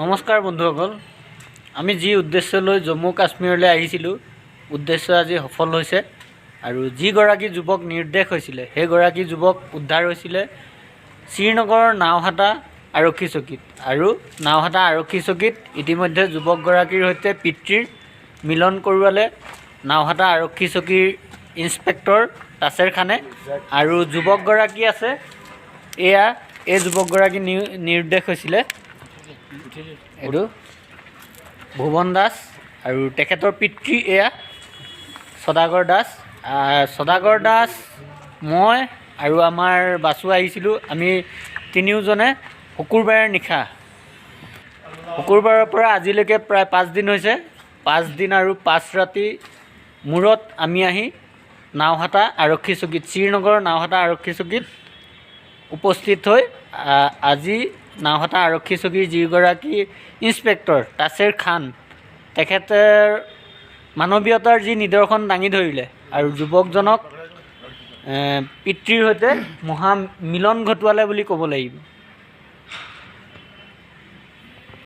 নমস্কাৰ বন্ধুসকল, আমি যি উদ্দেশ্য লৈ জম্মু কাশ্মীৰলৈ আহিছিলোঁ, উদ্দেশ্য আজি সফল হৈছে। আৰু যিগৰাকী যুৱক নিৰুদ্দেশ হৈছিলে, সেইগৰাকী যুৱক উদ্ধাৰ হৈছিলে শ্ৰীনগৰৰ নাওহাটা আৰক্ষী চকীত। আৰু নাওহাটা আৰক্ষী চকীত ইতিমধ্যে যুৱকগৰাকীৰ সৈতে পিতৃৰ মিলন কৰোৱালে নাওহাটা আৰক্ষী চকীৰ ইনস্পেক্টৰ তাছেৰ খানে। আৰু যুৱকগৰাকী আছে, এয়া এই যুৱকগৰাকী নিৰুদ্দেশ হৈছিলে, এইটো ভুৱন দাস। আৰু তেখেতৰ পিতৃ এয়া সদাগৰ দাস। সদাগৰ দাস, মই আৰু আমাৰ বাচু আহিছিলোঁ। আমি তিনিওজনে শুকুৰবাৰে নিশা, শুকুৰবাৰৰ পৰা আজিলৈকে প্ৰায় 5 দিন হৈছে। 5 দিন আৰু 5 ৰাতি মূৰত আমি আহি নাওহাটা আৰক্ষী চকীত, শ্ৰীনগৰৰ নাওহাটা আৰক্ষী চকীত উপস্থিত হৈ আজি নাওহাটা আৰক্ষী চকীৰ যিগৰাকী ইনস্পেক্টৰ তাছেৰ খান, তেখেতে মানৱীয়তাৰ যি নিদৰ্শন দাঙি ধৰিলে আৰু যুৱকজনক পিতৃৰ সৈতে মহা মিলন ঘটোৱালে বুলি ক'ব লাগিব।